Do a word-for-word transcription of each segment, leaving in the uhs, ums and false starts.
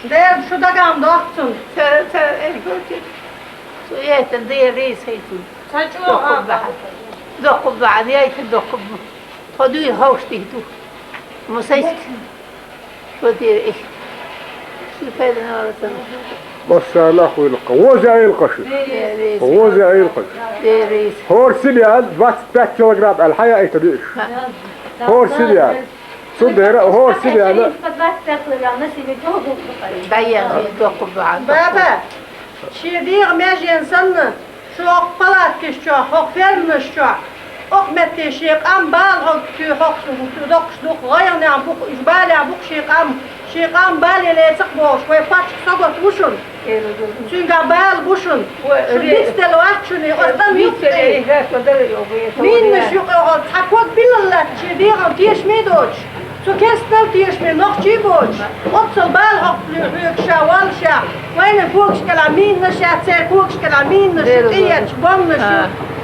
Дера шу дагам дохцун. Ца, ца, эй, гочи. Цу ятан дера рейс хайту. Ца чо Доху а баха. Доху баха, яйта доху. Тхо дуй ховш дихту. Мусайск. Шо дера их. Шо файда на валасан. Массана хуйлукка. Воза айлкъаш. Дера рейс. Воза айлкъаш. Дера рейс. Хорси биан двадцать пять килограмм аль хая айта дуйш. Хорси биан. Цу дера хорси биан. Даян, доху баха. Баба, ши дийгӀа межен санна, шу хӀокху палаткаш чохь, хӀокху ферманаш чохь, хӀокху метте шен къам бала хӀокху, хӀокху доккхуш дукха гӀайгӀанехь бу-кх, уьш балехь бу-кх шен къам, шен къам бале лецахь бохуш, вай паччахь согот ву шуна. Цуьнгахь бала бу шуна. Шу дицделла вац шуна, оцу тӀам юккъе. Миннаш юккъе оха цхьа ког биллал лаьтташ, шен дегӀан тешаме доцуш. Цу керстанал тешаме нохчий боцуш, оццул бала хӀокху хьоьгуш ша, валла ша, вайна когаш кӀелахь миннаш яц, церан когаш кӀелахь миннаш ю, тӀеетташ бомбанаш ю.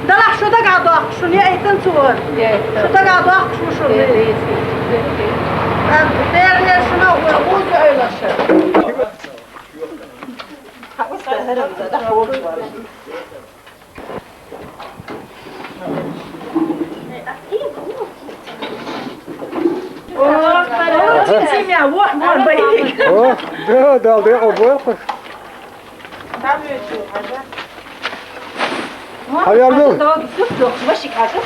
Далахь шу дагахь дохкуш шуна яийтан цо хӀара. Шу дагахь дохкуш ву шуна. Дера, дера, шуна а вуьйр, вуза ойла ша. О, да, да, да, обойлхуш. Хьан ял ду? Вашик хьажа.